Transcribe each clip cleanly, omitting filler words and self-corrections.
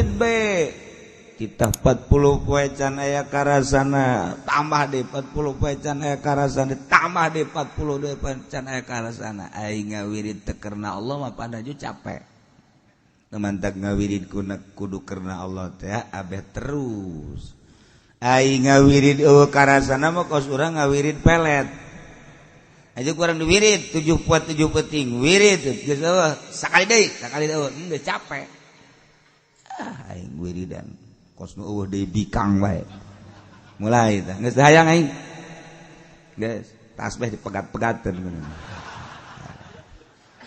Wirid be kita 40 poe can aya karasana, tambah deui 40 poe can aya karasana, tambah deui 42 poe can aya karasana. Aing ngawirid teu karena Allah mah pandaju capek. Mantak ngawirid kudu karena Allah teh abeh terus. Aing ngawirid eueuh karasana mah kos urang ngawirid pelet. Aja kurang diwirid 7 poe 7 peuting wirid geus eueuh sakali deui sakali deui geus capek. Ah aing wiridan kos nu eueuh deui bikang bae. Mulai tah geus hayang aing. Geus tasbih dipegat-pegateun.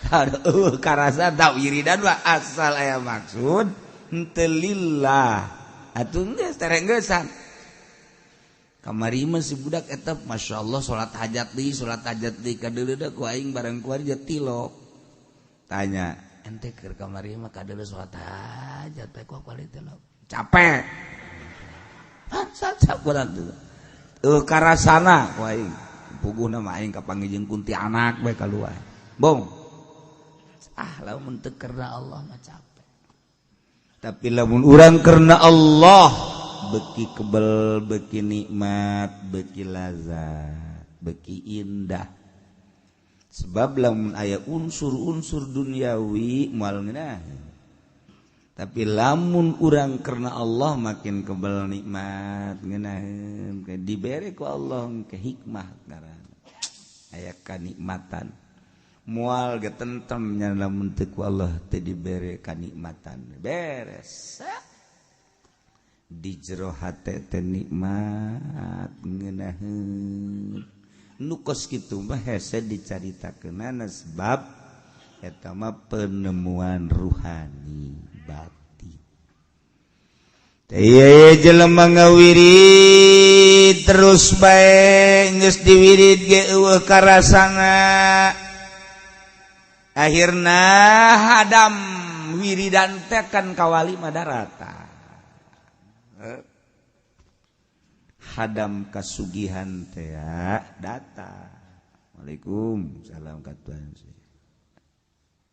Aduh karasa tak wiridan mah asal aya maksud henteu lillah atuh geus terenggesan. Kamari mah si budak eta masyaallah salat hajat deui kadeuleuh ku aing bareng kuari tilok. Tanya, ente keur kamari mah kadeuleuh salat hajat teh ku kuari tilok. Capek. Ah sacapuran tuh. Karasana ku aing. Puguhna mah aing kapanggih jeung kuntianak bae kaluar. Bong. Ah lamun teu karena Allah mah capek. Tapi lamun urang karena Allah beki kebel, beki nikmat, beki lazat, beki indah. Sebab lamun aya unsur-unsur duniawi moal ngeunah. Tapi lamun urang karena Allah makin kebel nikmat ngeunaheun, dibere ku Allah ke hikmah ngaranna. Aya kanikmatan. Mual getentem nya lamun teu ku Allah teu dibere kanikmatan. Beres. Di jero hate teh nikmat ngeunaheun. Nu kos kitu mah hese dicaritakeunana sebab eta mah penemuan ruhani batin. Teh ieu jelema ngawirid terus bae geus diwirid ge eueuh karasana. Akhirna hadam wiridan teh kan kawali madarata. Hadam kasugihan teh datang. Waalaikumsalam salam ka Tuhan.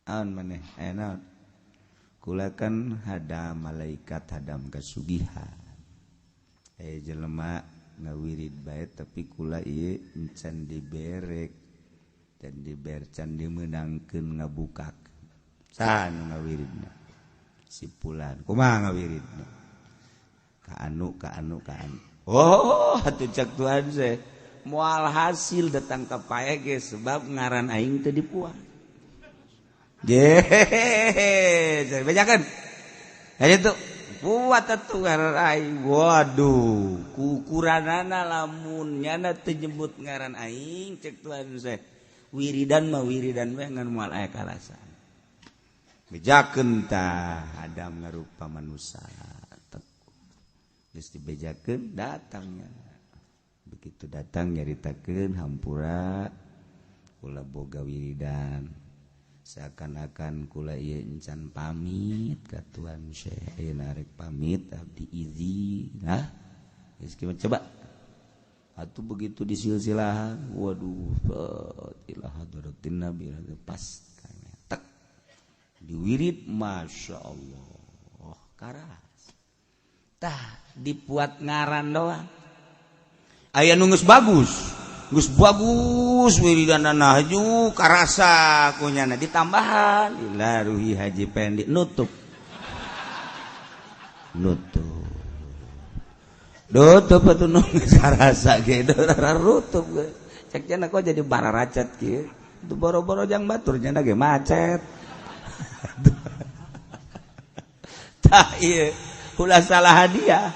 Aon maneh aya naon? Kula kan hadam malaikat hadam kasugihan. Aya jelema ngawirid bae tapi kula ieu encan diberek dan dibercan dimenangkeun ngabukak. Saha nu ngawiridna? Si pulan. Kumaha ngawiridna? Ka anu ka anu ka anu. Oh, atuh cek Tuhan seh. Moal hasil datang ka pae ge sebab ngaran aing teu dipuah. Je, bejakeun. Aya tuh buat atuh ngaran aing. Waduh, kukuranana lamun nyana teu nyebut ngaran aing cek Tuhan seh. Wiridan mah wiridan we ngan moal aya kalasan. Bejakeun tah Adam ngarupa manusia. Geus dibejakeun datangnya. Begitu datang nyaritakeun hampura kula boga wiridan. Seakan-akan kula ieu encan pamit ka Tuan Syekh, ayeuna rek pamit abdi izin. Nah, geus coba. Atuh begitu disilsilahan, waduh, ilah hadratin Nabi pas tek diwirid masya Allah karas. Tah dibuat ngaran doang. Aya nu geus bagus, geus bagus wiridanana haju karasa kunyana ditambahan ila ruhi Haji Pendi nutup. Nutup. Nutup atuh nu geus karasa ge rutup ge. Cek cenah kok jadi bararacat kieu. Itu boro-boro jang batur cenah ge macet. Tah ieu ulah salah hadiah.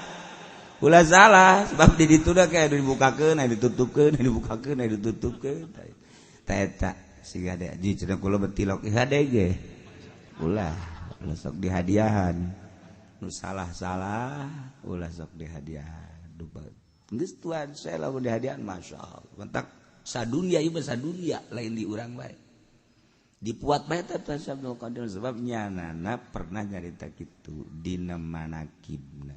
Ulah salah sebab di ditu da kayak dibukakeun, aya ditutupkeun, aya dibukakeun, aya ditutupkeun. Tah eta siga de ji cenah kula betilok hade ge. Ulah, ulah sok dihadiahan. Nu salah-salah ulah sok dihadiahan. Duh geus Tuhan saya lamun dihadiahan masyaallah. Mentak sadunia ieu mah sadunia lain di urang bae. Dipuat bae teh Tuhan Abdul Qadir sebab nyanana pernah nyarita kitu dina manakibna.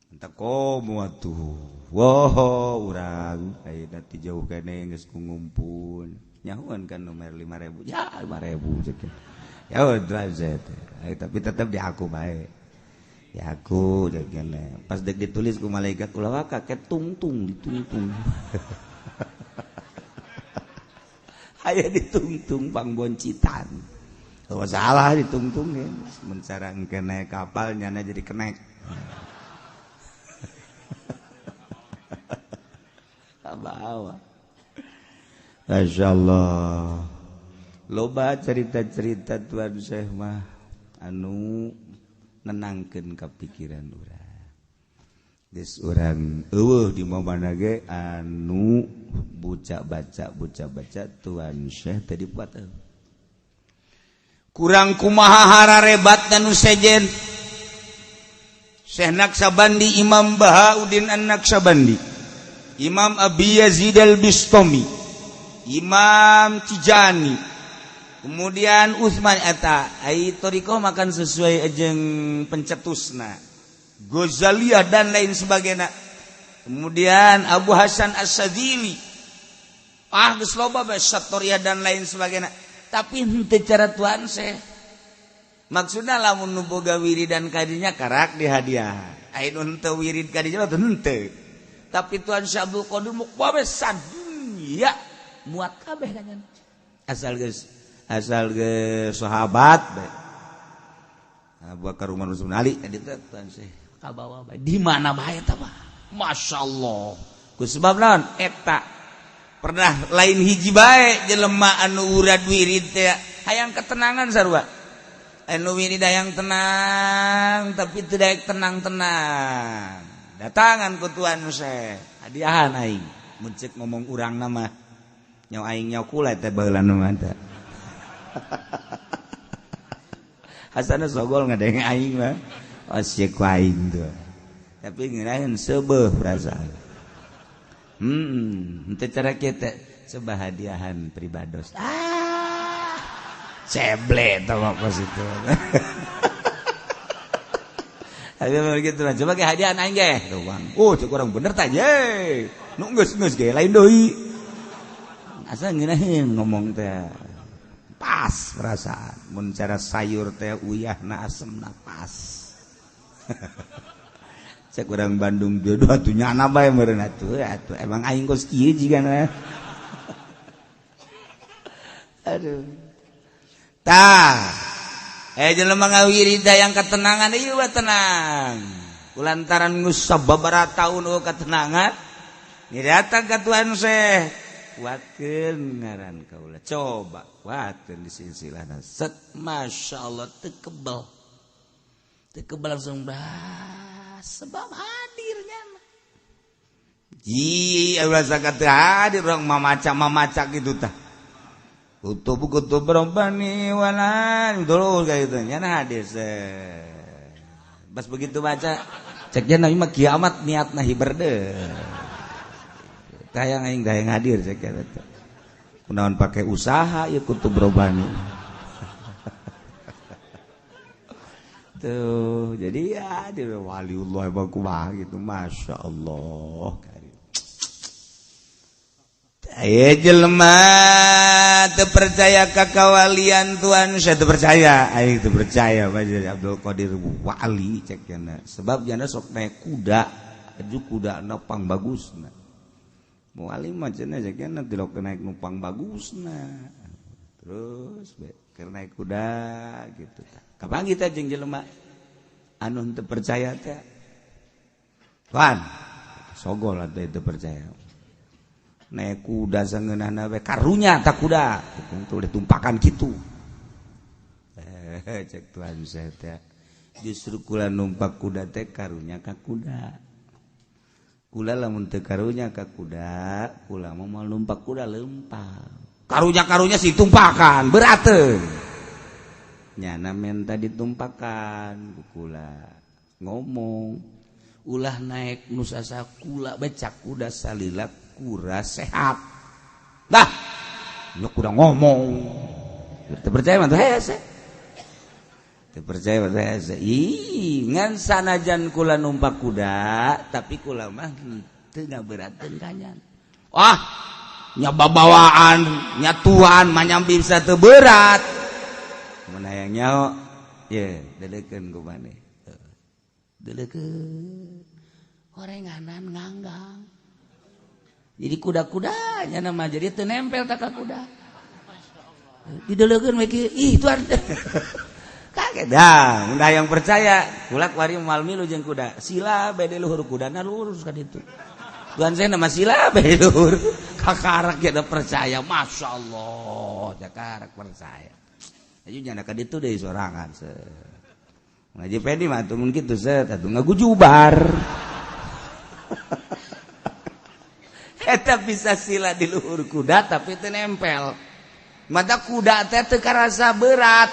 Entah komo atuh. Wow, urang ayeuna ti jauh keneh geus ngumpul. Nyahuan kan nomor 5.000. Ya 5.000 cek. Ya udah teh. Tapi tetep di aku bae. Ya aku kene. Pas dek ditulis ku malaikat ulah waka ketungtung ditungtung. Aya ditungtung pangboncitan. Oh, salah ditungtung ya. Mencara kene kapal nyana jadi kenek. Bawa. Masya Allah. Loba cerita-cerita Tuan Syekh mah anu nenangkeun kapikiran urang. Geus urang eueuh di mana ge anu buca baca Tuan Syekh tadi buat kurang kumaha hararebat nu sejen. Syekh Naqsabandi, Imam Bahauddin An-Naqsabandi, Imam Abi Yazid Al-Bistami, Imam Tijani, kemudian Utsman eta ai thariqah makan sesuai jeung pencetusna, Ghazaliyah dan lain sebagainya. Kemudian Abu Hasan As-Sadzili, ah geus loba bae Satoriyah dan lain sebagainya. Tapi henteu cara Tuan Syekh. Maksudna lamun nu boga wiridan kadinya karak di hadiah. Ai nu henteu wirid kadinya mah henteu. Tapi Tuan Syekh Abdul Qadir muk bae sadunya muat kabeh kan. Asal geus sahabat bae. Abu Bakar, Umar, Utsman, Ali tadi teh Tuan Syekh kabawa bae. Di mana bae eta mah? Masyaallah. Ku sebab naon? Eta pernah lain hiji bae jelema anu urad wirid teh hayang ketenangan sarua. Anu wirid hayang tenang tapi teu daek tenang-tenang. Datangan ku Tuan Syekh, hadiahan aing. Mun ceuk ngomong urang mah nyaw aing nyaw kula teh baheula mah teh. Hasana sogol ngadenge aing mah. Asyik ku aing tuh. Tapi ngeunaheun seubeuh perasaan. Henteu cara kieu teh coba hadiahan pribados. Ah. Ceble tah mah pas itu. Ayo begitu lah. Coba ke hadiahan aing ge. Oh, cek urang bener tah ye. Nu geus-geus ge lain deui. Asa ngeunaheun ngomong teh. Pas perasaan. Mun cara sayur teh uyahna asemna pas. Cek urang Bandung jodoh atuh nyana bae meureun atuh atuh emang aing kos kieu jigana. Aduh. Tah. Jelema ngawirid yang ketenangan ieu mah tenang. Kulantaran geus sababaraha taun eueuh ketenangan, ni datang ka Tuan Syekh. Kuatkeun ngaran kaula. Coba kuatkeun di silsilahna. Set masyaallah teu kebel. Teu kebel langsung bah sebab hadirnya. Ji ulah sakat hadir urang mamaca-mamaca kitu tah. Kutub-kutub robbani walan terus kayak gitu nyana hadis. Pas begitu baca ceknya nabi mah kiamat niatna hiber deh. Tayang aing dayang hadir cek eta. Kunaon pakai usaha ya kutub robbani. Tuh jadi ya dia waliullah emang kumaha gitu masya Allah. Ayo jelema teu percaya ka kawalian Tuhan saya teu percaya, aing teu percaya Pak Abdul Qadir wali cek cenah. Sebab jana sok naik kuda, aju kudana pang bagusna. Wali mah cenah cek cenah tilok naik numpang bagusna. Terus be keur naik kuda gitu tah. Kapan kita jeung jelema anu teu percaya teh? Tuan, sogol atuh teu percaya. Naik kuda sangeunahna we karunya tak kuda itu ditumpakan kitu. Cek Tuhan saya teh justru kula numpak kuda teh karunya ka kuda. Kula lamun teu karunya ka kuda, kula mah moal numpak kuda lempang. Karunya-karunya si tumpakan berateun. Nyana menta ditumpakan ku kula ngomong ulah naik nusasa kula becak kuda salila kura sehat. Dah, lu kuda ngomong. Teu percaya mah teh hese. Teu percaya mah teh hese. Ih, ngan sanajan kula numpak kuda, tapi kula mah teu ngaberateun kanyan. Wah, nya babawaan, nya tuan mah nya bisa teu berat. Mun hayang nyaho, ye, dedeukeun ku maneh. Deleukeun horenganan nganggang. Jadi kuda-kudanya nama jadi teu nempel tak ka kuda. Dideleukeun we kieu, ih tuan. Kaget dah, udah yang percaya, kula kuari moal milu jeung kuda. Sila bae di luhur kudana lurus ka ditu. Tuan saya nama sila bae di luhur. Kakarak ya percaya, Masya Allah, kakarak percaya. Ayo nyana ka ditu deui sorangan se. Ngaji pedi mah atuh mun kitu set atuh ngagujubar. Eta bisa sila di luhur kuda tapi teu nempel. Mata kuda teh teu karasa berat.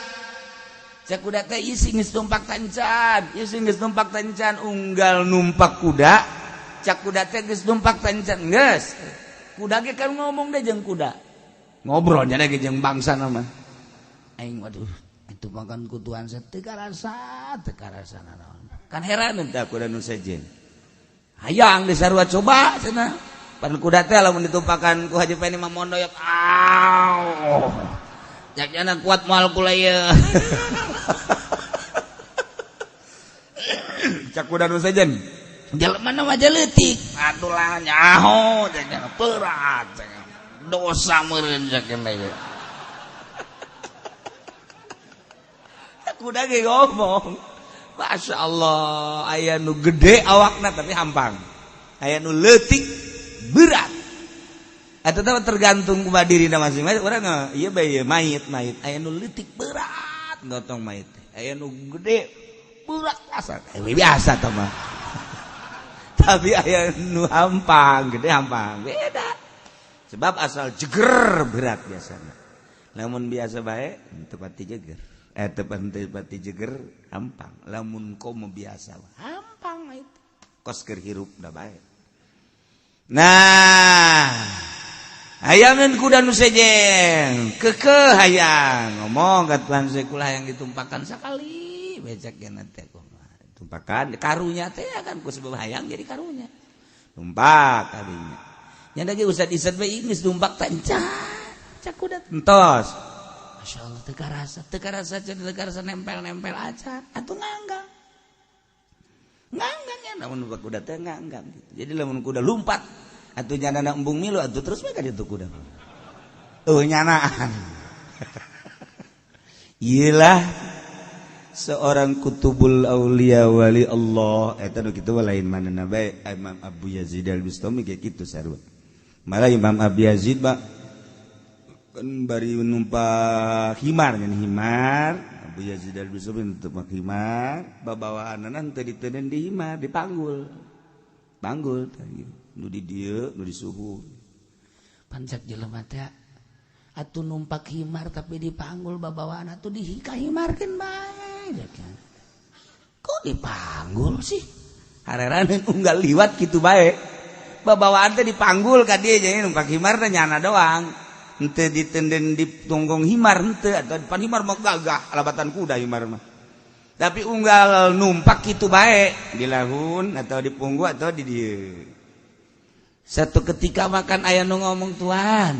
Cek kuda teh isi geus numpak tancan, isi geus numpak tancan unggal numpak kuda. Cak kuda teh geus numpak tancan geus. Kuda ge kan ngomong deh jeung kuda. Ngobrol nya ge jeung bangsa nama. Aing waduh, itu makan ku Tuhan saya teu karasa nanaon. Kan heran teh kuda nu sejen. Hayang disarua coba cenah. Pan kuda teh lamun ditumpakan ku Haji Peni mah mondoyok. Aw. Jakjana kuat moal kula ieu. Cak kuda nu sejen. Jelema mah leutik. Atuh lah nyaho jakjana berat. Dosa meureun jakjana ieu. Kuda ge ngomong. Masya Allah, aya nu gede awakna tapi hampang. Aya nu leutik berat. Atau tergantung kumaha dirina masing-masing. Urang ieu bae mayit mayit aya nu leutik berat gotong mayit. Aya nu gede berat asa. Biasa tah mah. Tapi aya nu hampang, gede hampang. Beda. Sebab asal jeger berat biasana. Lamun biasa bae teu pati jeger. Teu pati jeger hampang. Lamun komo biasa hampang itu. Kos keur hirup da bae. Nah, hayangan kuda nu sejen kekeh hayang ngomong ka Tuhan saya kula hayang ditumpakan sakali becek ge teh kumaha tumpakan karunya teh kan ku sebab hayang jadi karunya tumpak kadinya nya da ge usad-isad we geus tumpak tanca cak kuda entos. Masya Allah teu karasa teu karasa nempel-nempel acan atuh nganggang nganggang ya lamun kuda teh nganggang gitu. Jadi lamun kuda lumpat atuh nyana embung milu atuh terus we ka ditu kuda. Eueuh nyanaan. Iyalah seorang kutubul aulia wali Allah eta nu kitu lain manehna bae Imam Abu Yazid Al-Bustami ge kitu sarua. Malah Imam Abu Yazid ba kan bari numpak himar nya himar Abu Yazid Al-Bustami numpak himar babawaanna teu diteundeun di himar dipanggul. Panggul tah nu di dieu nu di suhu pancak jelema teh atuh numpak himar tapi dipanggul babawaan atuh dihikahimarkeun bae kok dipanggul sih hareran unggal liwat kitu bae babawaan teh dipanggul ka dieu jadi numpak himar teh nyana doang henteu ditenden di tunggong himar henteu atau depan himar mah gagah alabatan kuda himar mah tapi unggal numpak kitu bae di lahun atau di punggu atau di dieu. Satu ketika makan aya nu ngomong Tuhan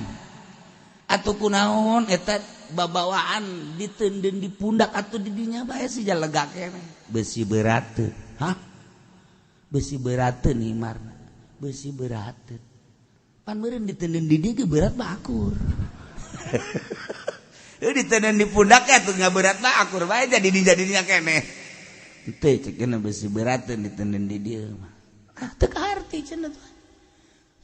atuh kunaon eta babawaan ditenden di pundak atuh di dinya bae si lega keneh besi berat teu. Hah? Besi berat teu himarna. Besi berat teu. Pan meureun ditenden di dieu ge berat mah akur. Ditenden di pundak atuh nggak berat mah akur bae jadi dijadinya keneh. Henteu cek besi berat teu ditenden di dieu mah. Ah teu kaharti cenah Tuhan.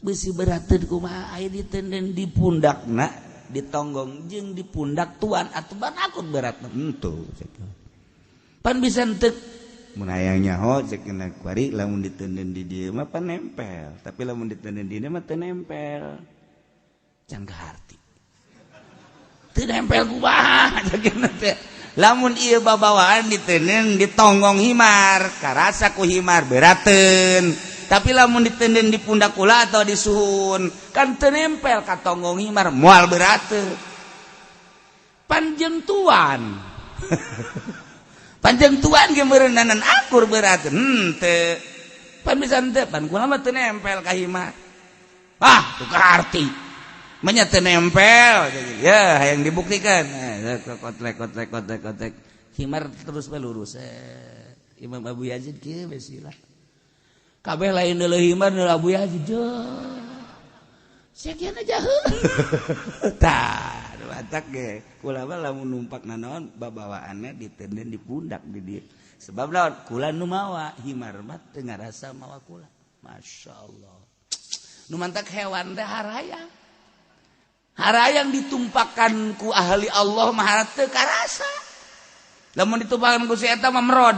Besi berat kumaha aya ditenden di pundakna ditonggong jeung di pundak tuan atuh ban akut berat henteu pan bisa henteu mun hayang nyaho cek kena kuari lamun ditenden di dieu mah pan nempel tapi lamun ditenden di dieu mah teu nempel can kaharti teu nempel kumaha cek teh lamun ieu babawaan ditenden ditonggong himar karasa ku himar berateun tapi lamun ditenden di pundak kula atau di suhun kan teu nempel ka tonggong himar moal berateun panjeng tuan panjeng tuan ge meureunnanan akur berateun henteu pan bisa henteu pan kula mah teu nempel ka himar ah teu kaharti manya teu nempel ya hayang dibuktikan kotlek kotlek kotlek kotlek himar terus we lurus. Imam Abu Yazid kieu we sila. Kabeh lain deuleuh himar deuleuh Abu Yazid. Sekian aja heuh. Tah, batak ge. Kula mah lamun numpak nanaon babawaanna ditenden di pundak di dieu. Sebab naon? Kula nu mawa, himar mah teu ngarasa mawa kula. Masya Allah. Nu mantak hewan teh harayang. Harayang ditumpakan ku ahli Allah mah teu karasa. Lamun ditumpakan ku si eta mah merod.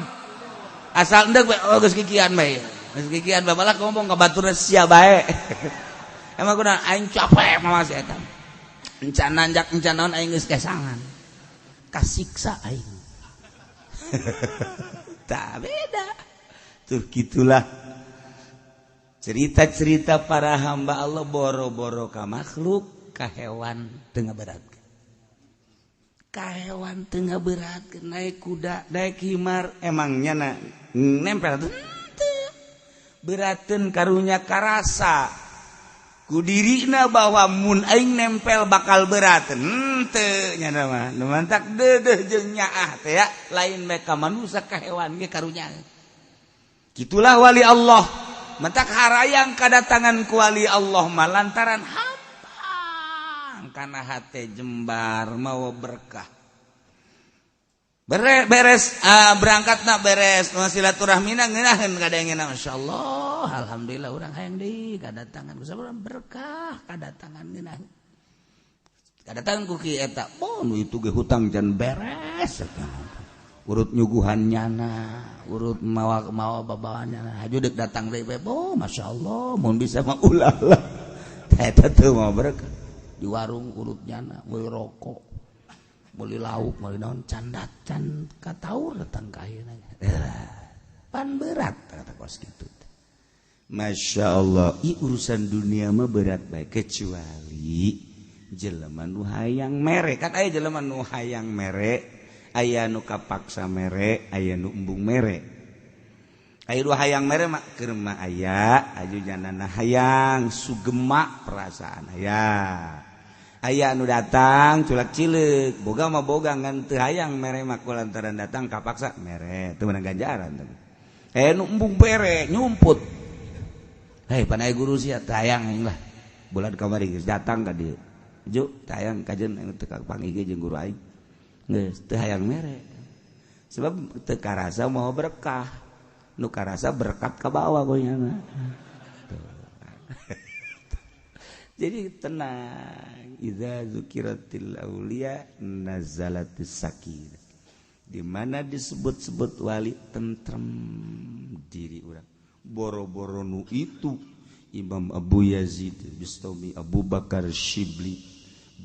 Asal endek we, oh geus kikian bae. Geus kikian bae malah ngomong ka batur sia bae. Emang kunaon aing capek mah si eta. Encan nanjak encan naon aing geus kesangan. Kasiksa aing. Tak beda. Tuh gitulah cerita-cerita para hamba Allah boro-boro ka makhluk, ka hewan tengah berat. Ka hewan tengah berat, naik kuda, naik himar, emangnya na, nempel tuh beraten karunya karasa ku dirina bahwa mun aing nempel bakal berat henteu nya mah nu mantak deudeuh jeung nyaah teh ya lain mereka manusia ka hewan ge karunya. Gitulah wali Allah. Mentak harayang kadatangan ku wali Allah mah lantaran hampang kana hate jembar mawa berkah. Beres berangkatna beres silaturahmina ngeunaheun kadangena masyaallah alhamdulillah urang hayang deui kadatangan ku urang berkah kadatangan ngeunaheun. Kadatangan ku ki eta oh nu itu ge hutang can beres eta. Urut nyuguhan nyana, urut mawa babawaan nyana. Haju deuk datang deui bae, oh masyaallah mun bisa mah ulah lah. Eta teu mawa berkah. Di warung urut nyana meuli rokok, meuli lauk, meuli naon candat can kataur datang ka ayeuna. Pan berat kata kos kitu. Masya Allah, i urusan dunia mah berat bae kecuali jelema nu hayang mere. Kan aya jelema nu hayang mere, aya nu kapaksa mere, aya nu embung mere. Aya nu hayang mere mah keur mah aya, aju janana hayang sugema perasaan aya. Aya nu datang culak cileuk, boga mah boga ngan teu hayang mere mah ku lantaran datang kapaksa mere, teu meunang ganjaran teh. Aya nu embung bere nyumput. Hei pan aya guru sia teu hayang aing lah. Bulan kamari geus datang ka dieu. Ju teu hayang kajeun aing teu kapanggih ge jeung guru aing. Geus teu hayang mere. Sebab teu karasa mau berkah. Nu karasa berkat ka bawah goyana. Jadi tenang. Idza dzukiratil auliya nazalatis sakinah. Di mana disebut-sebut wali tentrem diri urang. Boro-boro nu itu Imam Abu Yazid Bistami, Abu Bakar Shibli,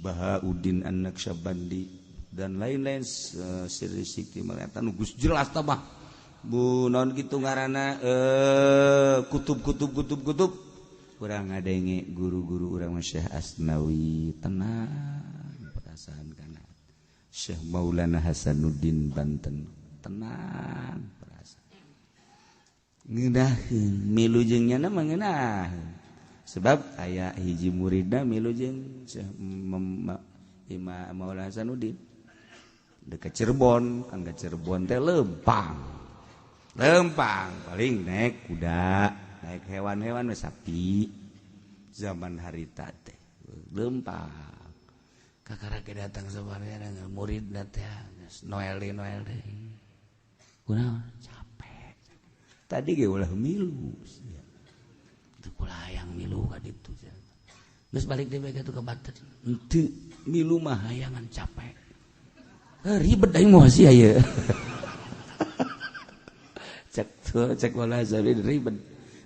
Bahauddin An-Naqsyabandi dan lain-lain sirri sikti malaikat nu geus jelas tah mah. Bu naon kitu ngaranna kutub-kutub kutub-kutub urang ngadenge guru-guru urang Syekh Asnawi tenang perasaan kana Syekh Maulana Hasanuddin Banten tenang perasaan ngeunaheun milu jeung nyana mah ngeunaheun sebab aya hiji muridna milu jeung Syekh Imam Maulana Hasanuddin dekat Cirebon kan ke Cirebon teh lempang lempang paling naik kuda naik hewan-hewan sapi zaman harita teh lempang kakarake datang sabarnya murid teh Noel Noel kunaon capek tadi ge ulah milu teu kula hayang milu ka ditu geus balik deui ka ke Banten henteu milu mah hayangan capek ribet aing moal sia ieu cek tuh cek wala zabi ribet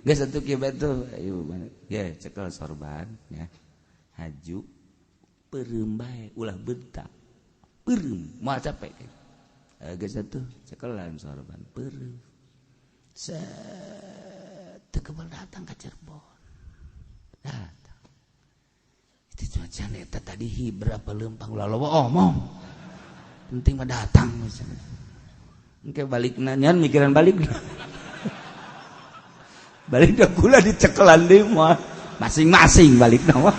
geus atuh kieu bae tuh ayo ya cekel sorban ya haju peureum bae ulah bentak peureum moal capek geus atuh cekelan sorban peureum set teu kebal datang ka Cirebon datang itu cuaca eta tadi hi berapa leumpang ulah loba omong penting mah datang misalnya. Engke balik nanya mikiran balik. Balik dah gula dicekelan deui mah masing-masing balik mah.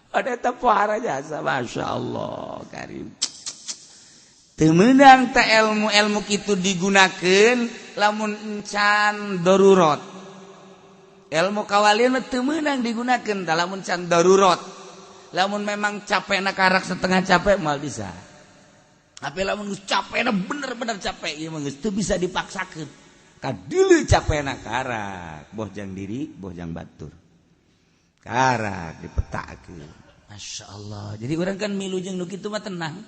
Ada eta pohara jasa Masya Allah Karim. Teu meunang teh ilmu-ilmu kitu digunakeun lamun encan darurat. Ilmu kawalian mah teu meunang digunakeun lamun can darurat. Lamun memang capekna karak setengah capek moal bisa. Tapi lamun geus capekna bener-bener capek ieu mah geus teu bisa dipaksakeun. Kadeuleu capekna karak, boh jang diri, boh jang batur. Karak dipetakeun. Masya Allah. Jadi urang kan milu jeung nu kitu mah tenang.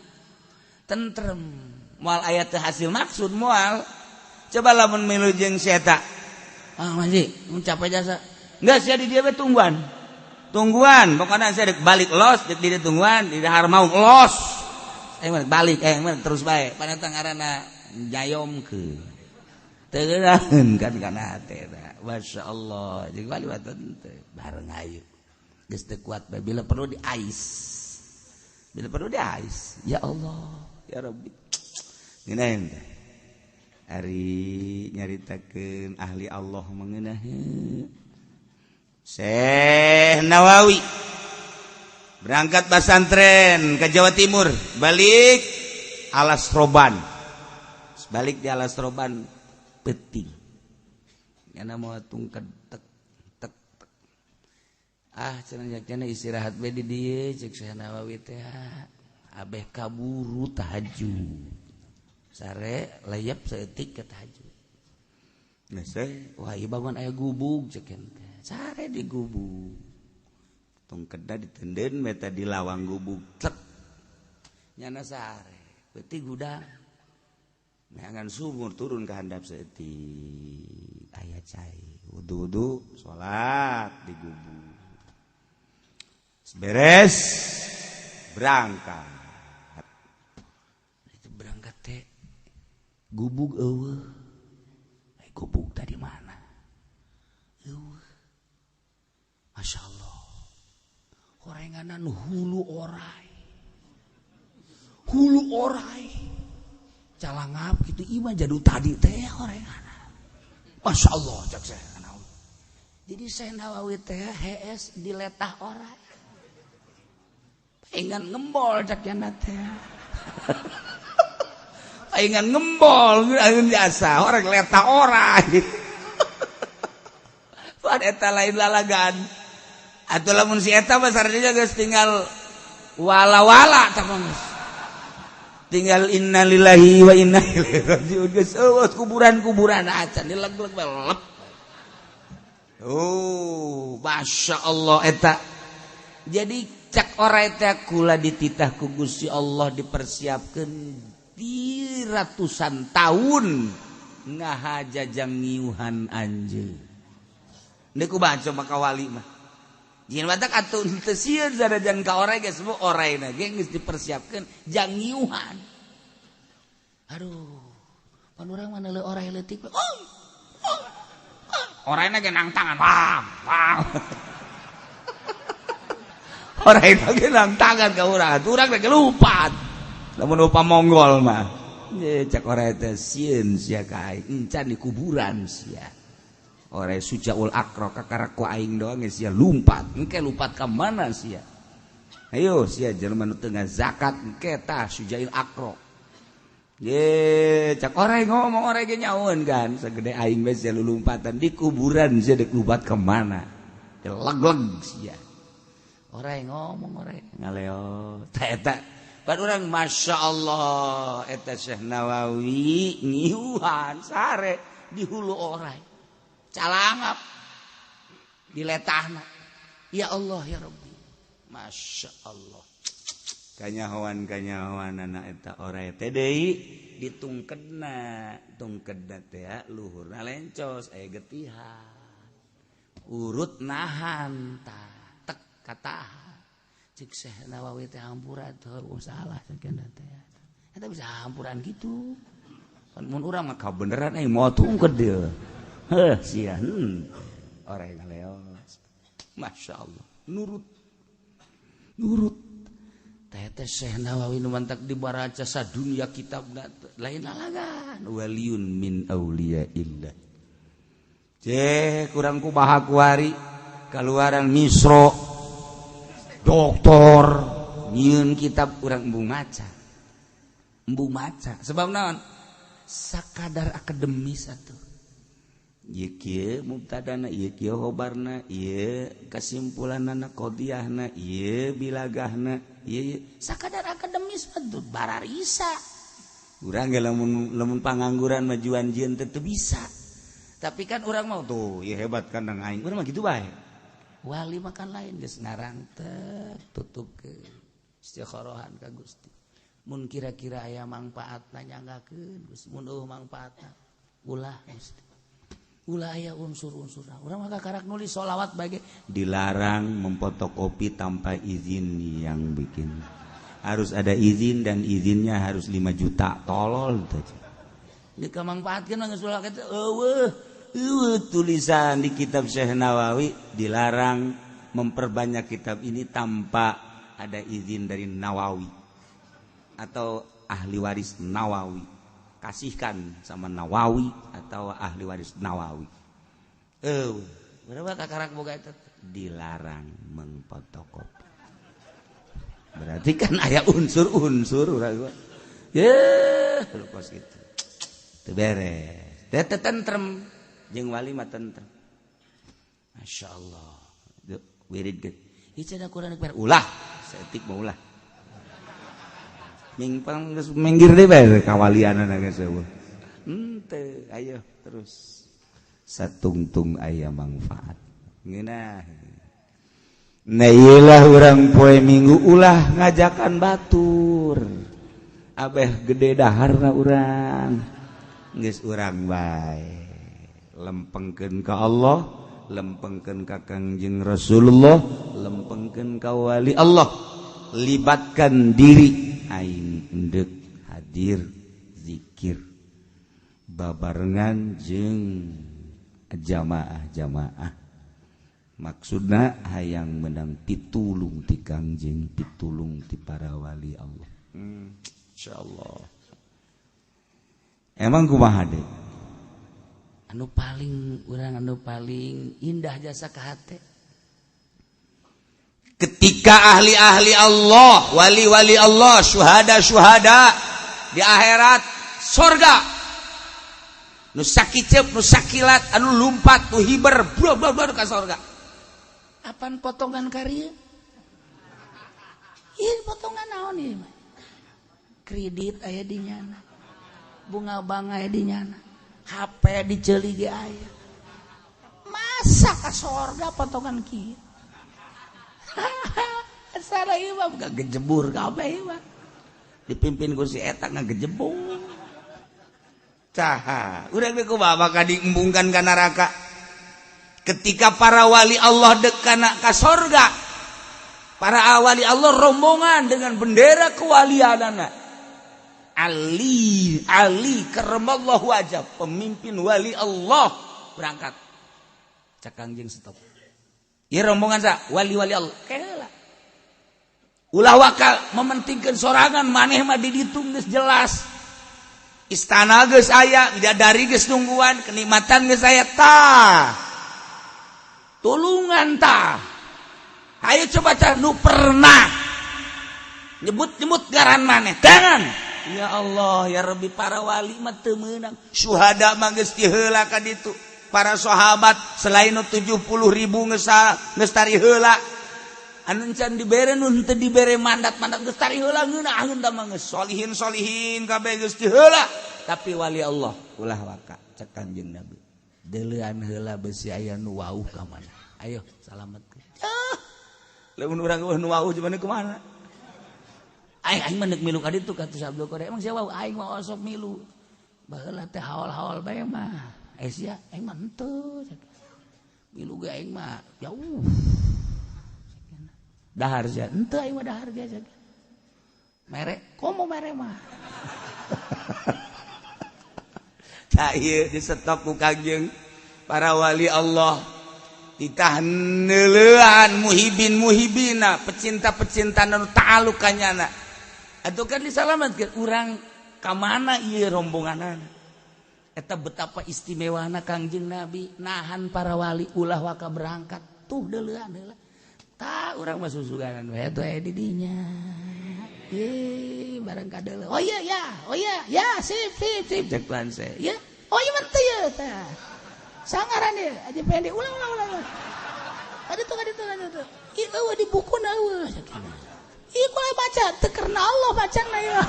Tentrem. Moal aya teu hasil maksud moal. Coba lamun milu jeung si eta. Ah masih mun capek jasa. Enggak sia di dieu we tungguan. Tungguan, pokoknya saya dek balik los, dek di tungguan, di dahar mau los. Mah balik, mah terus bae. Panatang ngaranna jayomkeun. Teu geunaheun kan kana hate eta. Masya Allah. Jeung wali teu bareng ayu. Geus teu kuat bae bila perlu diais. Bila perlu diais. Ya Allah, ya Rabbi. Ngeunaheun teh. Ari nyaritakeun ahli Allah mengenaheun. Syekh Nawawi berangkat pesantren ke Jawa Timur, balik Alas Roban. Balik di Alas Roban peting. Nyana mau tungked tek tek tek. Ah cenah cenah istirahat we di dieu cek Syekh Nawawi teh. Abeh kaburu tahajud. Sare layap saeutik ke tahajud. Geus wah ieu bangun aya gubug cek ente. Sare di gubug. Tungkedna ditenden meta di lawang gubug tek. Nyana sare, peuting hudang. Neangan sumur turun ke handap saeutik. Aya cai, wudu-wudu salat di gubug. Beres berangkat. Itu berangkat teh gubug eueuh. Gubug tadi mana? Eueuh. Masya Allah. Horenganan hulu orai. Hulu orai. Calangap gitu ieu mah jadu tadi teh horenganan. Masya Allah cak saya Nawawi. Jadi saya Nawawi teh hees di letah orai. Paingan ngembol cak jana teh. Paingan ngembol ayeuna biasa orang letah orai. Pan eta lain lalagan. Atuh lamun si eta mah saradinya geus tinggal wala-wala tah mah geus. Tinggal innalillahi wa inna ilaihi rajiun geus eueuh kuburan-kuburan acan dileg-leg bae lep. Oh, Masya Allah eta. Jadi cak orai teh kula dititah ku Gusti Allah dipersiapkeun di ratusan tahun ngahajajang ngiuhan anjeun. Deuk baca maka wali mah. Jin batak atuh teu sieun sanajan ka orai geus semua oraina ge geus dipersiapkeun jang ngiuhan. Aduh, pan urang mah neuleuh orai leutik. Oh. Oraina ge nang tangan. Wah, wah. Oraina ge nang tangan ka urang. Atuh urang ge lumpat. Lamun rupa Mongol mah. Ye cak orai teh sieun sia ka aing, encan di kuburan sia. Orai Sujaul Akro kakara ku aing doang geus sia lumpat. Engke lumpat ka mana sia? Ayo sia jelema nu teu zakat engke tah Sujail Akro. Ye cak orai ngomong orai ge nyaun kan segede aing we sia lulumpatan di kuburan sia dek lumpat ka mana? Leg-leg sia. Orai ngomong orai ngaleo tah eta. Pan urang Masya Allah eta Syekh Nawawi ngiuhan sare di hulu orai calangap di letahna ya Allah ya Rabbi Masya Allah kanyahoan kanyahoan anak eta orai teh deui ditungkedna tungkedna teh luhurna lencos aya getihan urut nahan tah tek katahan cik Syekh Nawawi teh hampura teh salah cek teh eta bisa hampuran gitu kan mun urang mah kabeneran euy moal tungked deui heuh sia orai ngaleos Masya Allah nurut nurut teh teh Syekh Nawawi nu mantak dibaraca sadunya kitabna lain lalagan waliyun min auliyaillah. Ceh kurang kumaha kuari kaluaran Misro doktor nyieun kitab urang embung maca. Embung maca sebab naon? Sakadar akademis atuh. Ieu kieu mubtadana, ieu kieu khobarna, ieu kesimpulanana qadiyahna, ieu bilagahna, ieu sakadar akademis atuh bararisa. Urang ge lamun lamun pangangguran majuan jieun teu bisa. Tapi kan urang mau tuh, ya hebat kan nang aing. Urang mah kitu bae. Wali makan lain geus ngarang teh tutup ke istikharahan ka Gusti. Mun kira-kira aya mangpaatna nyanggakeun Gusti, mun eueuh mangpaatna ulah Gusti. Ulah aya unsur-unsur. Urang mah karak nulis sholawat bae dilarang memfotokopi tanpa izin yang bikin. Harus ada izin dan izinnya harus 5 juta. Tolol teh. Geus mangpaatkeun mah geus ulah kitu eueuh. Tulisan di kitab Syekh Nawawi dilarang memperbanyak kitab ini tanpa ada izin dari Nawawi atau ahli waris Nawawi. Kasihkan sama Nawawi atau ahli waris Nawawi. Berapa kakarak boga itu dilarang mengfotokopi. Berarti kan aya unsur-unsur urang. Ye, lepas gitu. Teu beres. Teu tentrem. Jeung wali mah tentrem. Masya Allah. Wirid ge. Ieu cenah Quran ulah, saeutik mah ulah. Mingpang geus minggir deui bae kawalianana geus eueuh. Henteu, ayo terus. Satungtung aya manfaat. Ngeunah. Nah ieulah urang poe Minggu ulah ngajakan batur. Abeh gede daharna urang. Geus urang bae. Lempengkeun ka Allah, lempengkeun ka Kangjeng Rasulullah, lempengkeun ka wali Allah. Libatkan diri aing endek hadir zikir babarengan jeung jamaah-jamaah. Maksudna hayang menang pitulung ti Kangjeng, pitulung ti para wali Allah. Insyaallah. Emang kumaha deui? Anu paling urang anu paling indah jasa ka hate ketika ahli-ahli Allah, wali-wali Allah, syuhada-syuhada di akhirat sorga, nu sakiceup, nu sakilat, anu lumpat, nu hiber, bro bro bro ka sorga. Apan potongan karya? Ieu potongan naon ieu mah? Kredit aya di nyana, bunga bank aya di nyana, HP diceuli ge aya. Masa ka sorga potongan kieu? Salah ieu mah gejebur kabeh ieu mah. Dipimpin ku si eta ngagejebur. Caha, urang teh kumaha bakal diembungkan ka neraka. Ketika para wali Allah dekana ka sorga, para wali Allah rombongan dengan bendera kewalianana. Ali, Ali karramallahu wajah, pemimpin wali Allah berangkat. Cak Kangjeng stop. Ieu rombongan sa wali-wali Allah. Kela. Ulah wakal mementingkan sorangan maneh mah di ditu geus jelas. Istana geus aya, bidadari geus nungguan, kenikmatan geus aya tah. Tulungan tah. Ayo coba cah nu pernah nyebut-nyebut garan maneh. Jangan. Ya Allah, ya Rabbi, para wali mah teu meunang. Syuhada mah geus diheula ka ditu. Para sahabat selain 70.000 geus geus tari heula. Anu can dibere nu henteu dibere mandat-mandat geus tari heula ngeunaheun da mah geus solihin solihin kabeh geus diheula. Tapi wali Allah ulah waka cek Kanjeng Nabi. Deuleuan heula besi aya nu wauh ka mana. Ayo salametkeun. Ah. Lamun urang eueuh nu wauh cuman kumaha? Aing aing mah neuk milu ka ditu ka Abdul Qadir. Emang sia wauh aing mah osok milu. Baheula teh haol-haol bae mah. Eh sia aing mah henteu. Milu ge aing mah jauh. Dahar sia henteu aing mah dahar ge. Mere komo mere mah. Tah ieu disetop ku Kangjeng para wali Allah. Titah neuleuan muhibin muhibina, pecinta-pecinta nu ta'aluk ka nyana. Atuh kan disalametkeun urang ka mana ieu rombonganana. Eta betapa istimewana Kangjeng Nabi nahan para wali ulah waka berangkat. Tuh deuleuan heula. Tah urang mah susuganan we atuh aya di dinya. Ye barang kadeuleu. Oh iya ya, oh iya ya, sip sip sip cek tuan saya. Ya. Oh iya mah teu ye tah. Sangaran ieu Haji Pendi ulang ulang ulang. Ada tuh ada tuh ada tuh. Ieu eueuh di bukuna eueuh. Ieu kula baca teu karena Allah bacana ieu.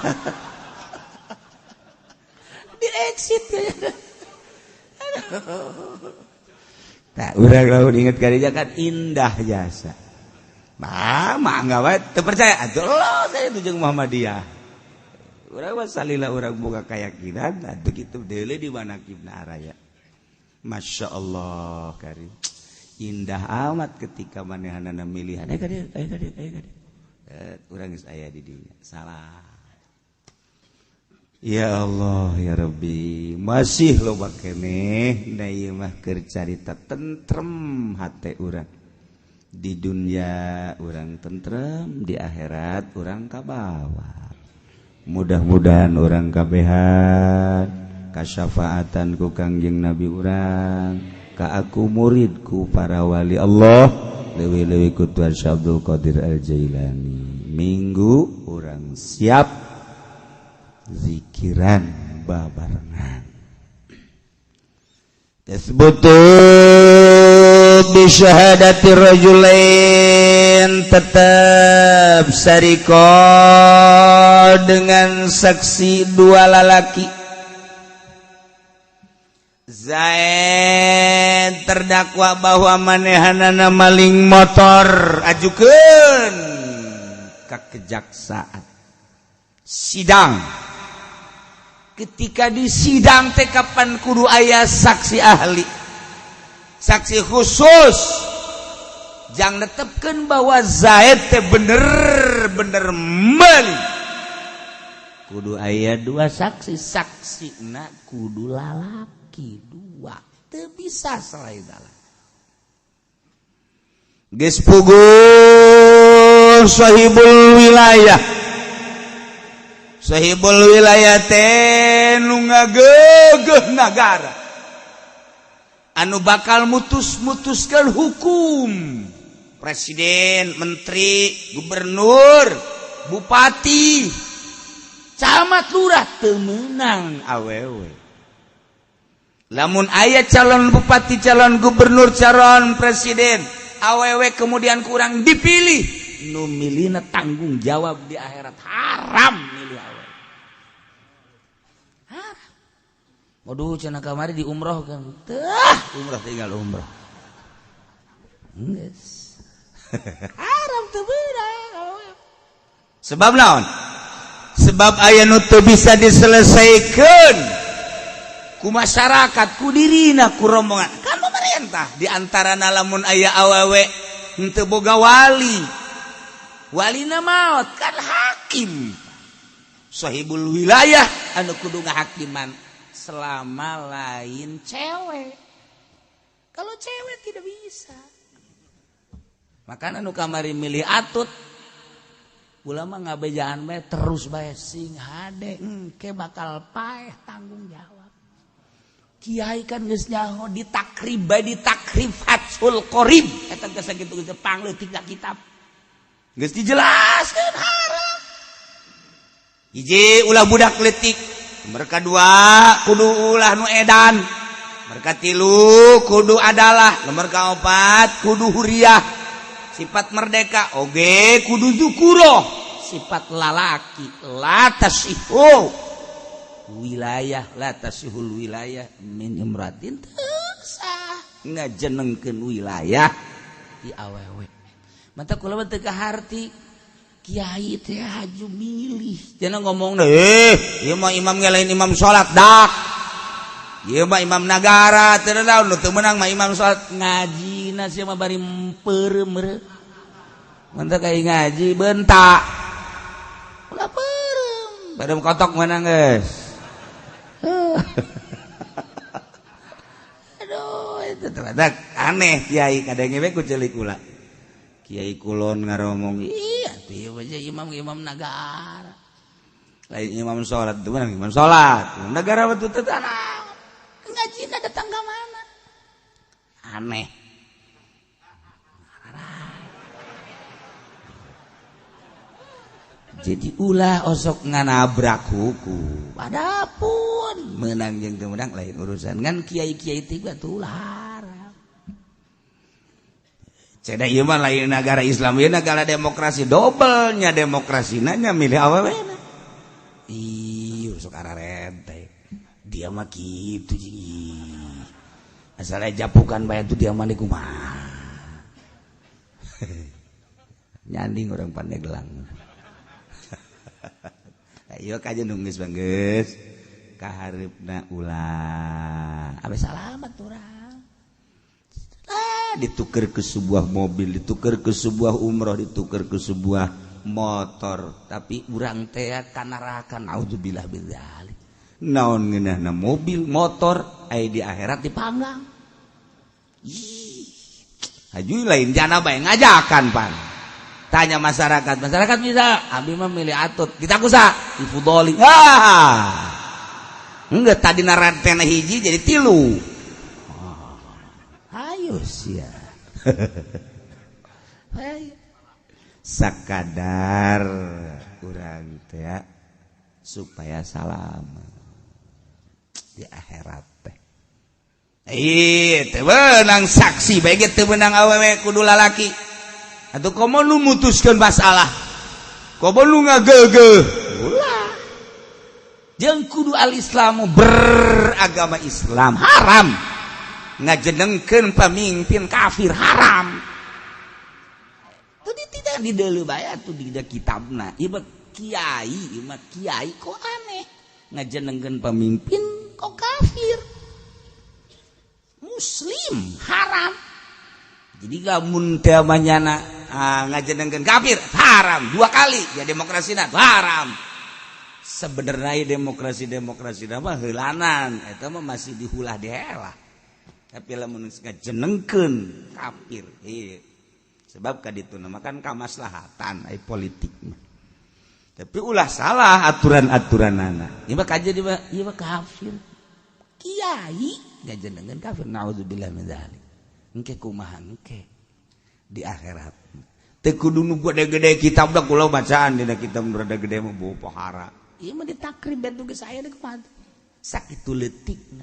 Di exit ya. Nah, urang lamun inget ka dinya kan indah jasa. Mah mangga wae teu percaya atuh lo saya itu jeung Muhammadiyah. Urang mah salila urang boga keyakinan atuh kitu deuleu di manakibna araya. Masya Allah karim. Indah amat ketika manehanana milihan. Aya ka dieu, aya ka dieu, aya ka dieu. Urang geus aya di dinya. Salah. Ya Allah ya Rabbi, masih loba keneh da ieu mah keur carita tentrem hate urang. Di dunia urang tentrem, di akhirat urang kabawa. Mudah-mudahan urang kabehan kasyafaatan ku Kangjeng Nabi urang, ka aku muridku para wali Allah, leuwih-leuwih ku Tuan Syekh Abdul Qadir Al-Jailani. Minggu urang siap zikiran babarengan. Tasbutu bi syahadati rajulain, tetap sariko dengan saksi dua lalaki. Zaid terdakwa bahwa manehanana maling motor, ajukeun ka kejaksaan. Sidang. Ketika di sidang teh kapan kudu aya saksi ahli, saksi khusus jang netepkeun bahwa Zaid teh bener-bener meuli. Kudu aya dua saksi, saksina kudu lalaki dua, teu bisa selain lalaki. Geus puguh sahibul wilayah. Sahibul wilayah teh nu ngagegeh nagara, anu bakal mutus-mutuskan hukum, presiden, menteri, gubernur, bupati, camat, lurah teu meunang awewe. Lamun aya calon bupati, calon gubernur, calon presiden awewe kemudian kurang dipilih, nu milihna tanggung jawab di akhirat. Haram milih awewe, haram. Waduh, cenah kamari di umroh kan teh, umroh tinggal umroh geus haram, teu beunang. Sebab naon? Sebab aya nu teu bisa diselesaikan ku masyarakat, ku dirina, ku rombongan kan pemerintah. Di antara lamun aya awewe henteu boga wali, walina maot, kan hakim sahibul wilayah anu kudu ngahakiman selama lain cewek. Kalau cewek tidak bisa. Makanya nu kamari milih atut ulama ngabejaan bae terus bae, sing hade engke bakal paeh tanggung jawab. Kiai kan geus nyaho di takrib bae, di takrib Fathul Qorib eta geus sakitu geus pangleutik kitab geus dijelaskeun haram. Hiji, ulah budak leutik. Mereka dua, kudu ulah nu edan. Mereka tilu, kudu adalah. Nomor kaopat, kudu huriah, sifat merdeka oge kudu zukuroh, sifat lalaki. La tasihu wilayah, la tasihul wilayah min imratin, teu sah ngajenengkeun wilayah di awewe. Mata kula mah teu kaharti kiai teh haju milih. Jangan ngomong deh, ieu mah imam ge lain imam salat dak. Ieu mah imam nagara teu naon, nu teu meunang mah imam salat. Ngajina sia mah bari peureum meureun. Mantap kayak ngaji bentak. Ulah peureum. Badam kotok mana geus. Aduh, itu ternyata aneh kiai kadang we ku celik kula. Kiai kulon ngaromong, iya tuh ieu aja imam imam nagara. Lain imam salat, itu mana imam salat. Negara betul teu tanah. Ngaji datang ke mana? Aneh. Jadi ulah osok nganabrak hukum. Adapun menang jeung teu menang lain urusan, ngan kiai-kiai tiga tuh ulah haram. Ceda ieu mah lain negara Islam, ieu negara demokrasi, dobelnya demokrasi nanya milih awewe. Ih, sok ararente. Dia mah kitu jeung asal japukan bae tuh dia mah kumaha. Nyanding orang Pandeglang. Ayo kajian nunggu geus kaharepna ulah. Abe salamat urang. Ah, ditukar ke sebuah mobil, ditukar ke sebuah umroh, ditukar ke sebuah motor, tapi urang teh ka neraka, naudzubillah min dzalik. Naon ngeunahna mobil, motor, aya di akhirat dipanggang. Ih, haju lain jana bae ngajakan pan. Tanya masyarakat, masyarakat bisa, abi mah milih Atut, kita kusa, Ifudoli. Ah. Enggak, tadi narantena hiji jadi tilu. Ayo sia. Ayo. Sakadar urang teh supaya salam di akhirat teh. Ih, teu meunang saksi bae ge, teu meunang awewe, kudu lalaki. Atuh komo nu mutuskeun masalah. Komo nu ngageugeuh. Ulah. Jeung kudu al-Islamu, beragama Islam. Haram ngajenengkeun pemimpin kafir, haram. Itu tidak di deuleu bae atuh di kitabna. Ieu mah kiai, ieu mah kiai kok aneh ngajenengkeun pemimpin kok kafir. Muslim haram. Jadi lamun teh manyana ngajenengkeun kafir haram dua kali ya, demokrasi haram. Sebenarnya demokrasi demokrasi mah heulanan, eta mah masih dihulah dihela, tapi lamun ngajenengkeun kafir, iya. Sebab kaditu nama kan kamaslahatan ai politik mah. Tapi ulah salah aturan-aturanana. Ieu mah kaje di ieu mah kafir, kiai ngajenengkeun kafir, naudzubillah min dzalik. Engke kumaha engke di akhirat? Teu kudu nu gede-gede kitab da kula bacaan dina kitab nu rada gede mah bau pohara. Ieu mah ditakrib betu geus aya deuk kumaha sakitu leutikna.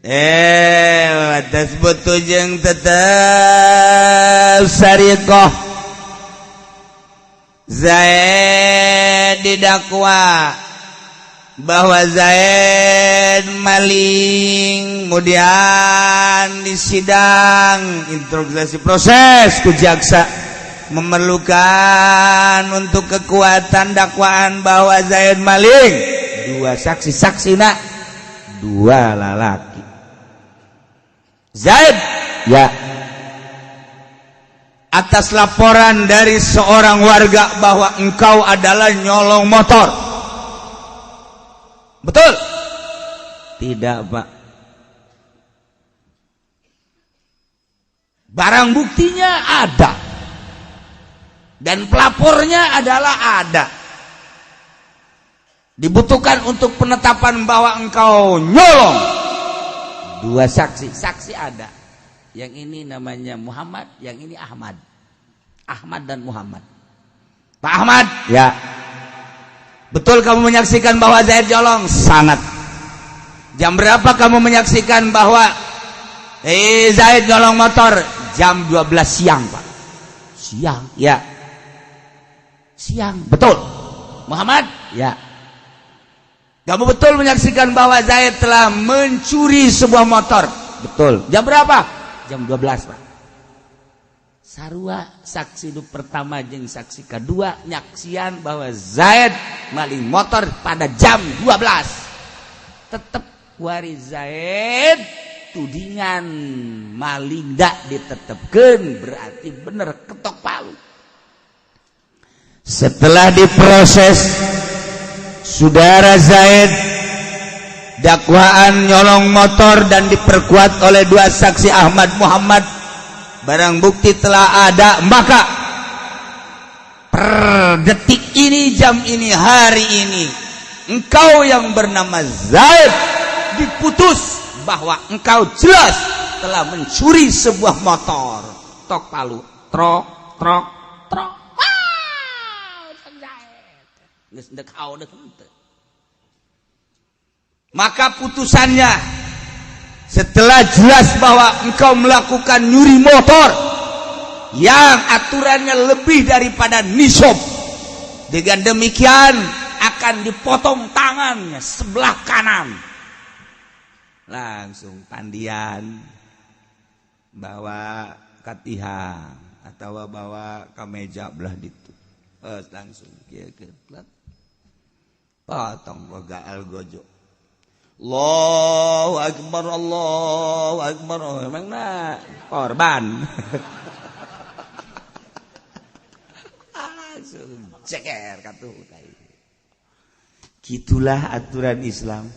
Eh, butuh jeung tetep sariqah. Zaid didakwa bahwa Zaid maling, kemudian di sidang interogasi proses ku jaksa memerlukan untuk kekuatan dakwaan bahwa Zaid maling dua saksi, saksi nak dua lalaki. Zaid ya, atas laporan dari seorang warga bahwa engkau adalah nyolong motor, betul tidak, Pak? Barang buktinya ada dan pelapornya adalah ada, dibutuhkan untuk penetapan bahwa engkau nyolong dua saksi, saksi ada, yang ini namanya Muhammad, yang ini Ahmad. Ahmad dan Muhammad. Pak Ahmad ya, betul kamu menyaksikan bahwa Zaid nyolong? Sangat. Jam berapa kamu menyaksikan bahwa Zaid nyolong motor? Jam 12 siang, Pak. Siang ya, siang, betul. Muhammad ya, kamu betul menyaksikan bahwa Zaid telah mencuri sebuah motor? Betul. Jam berapa? Jam 12, Pak. Sarua saksi nu pertama jeung saksi kedua nyaksian bahwa Zaid maling motor pada jam 12. Tetep wari Zaid tudingan maling dak ditetepkeun, berarti bener, ketok palu. Setelah diproses, Saudara Zaid dakwaan nyolong motor dan diperkuat oleh dua saksi Ahmad, Muhammad, barang bukti telah ada, maka per detik ini, jam ini, hari ini, engkau yang bernama Zaid diputus bahwa engkau jelas telah mencuri sebuah motor. Tok palu. Trok trok trok. Wow, geus dek hau dek henteu. Maka putusannya setelah jelas bahwa engkau melakukan nyuri motor yang aturannya lebih daripada nisab, dengan demikian akan dipotong tangannya sebelah kanan. Langsung pandian bawa ka tihang atau bawa ke meja belah ditu, langsung kieu potong boga algojo. Allahu akbar, Allahu akbar. Oh, emang nah korban langsung ceker katuh. Gitulah aturan Islam.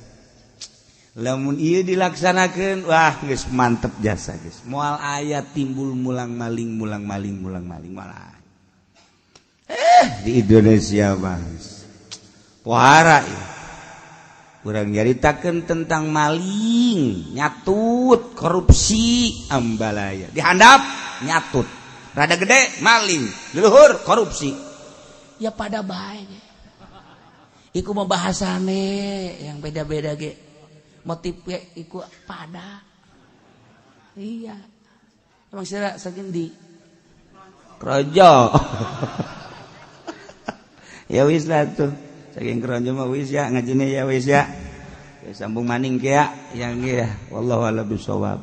Lamun ieu dilaksanakeun, wah, geus mantep jasa, geus moal aya timbul mulang maling, mulang maling, mulang maling. Malah di Indonesia mah pohara ya. Kurang nyaritakeun tentang maling, nyatut, korupsi, ambalaya dihandap nyatut, rada gede maling, leluhur korupsi, ya pada bae. Iku mau bahasane yang beda-beda ge, motif ge iku pada. Iya, emang sira saking di Krojo ya, wis lah tuh. Saking Krojo mah wis ya ngajine, ya wis ya. Ya, sambung maning ke ya yang ya. Wallahu a'lam bishawab.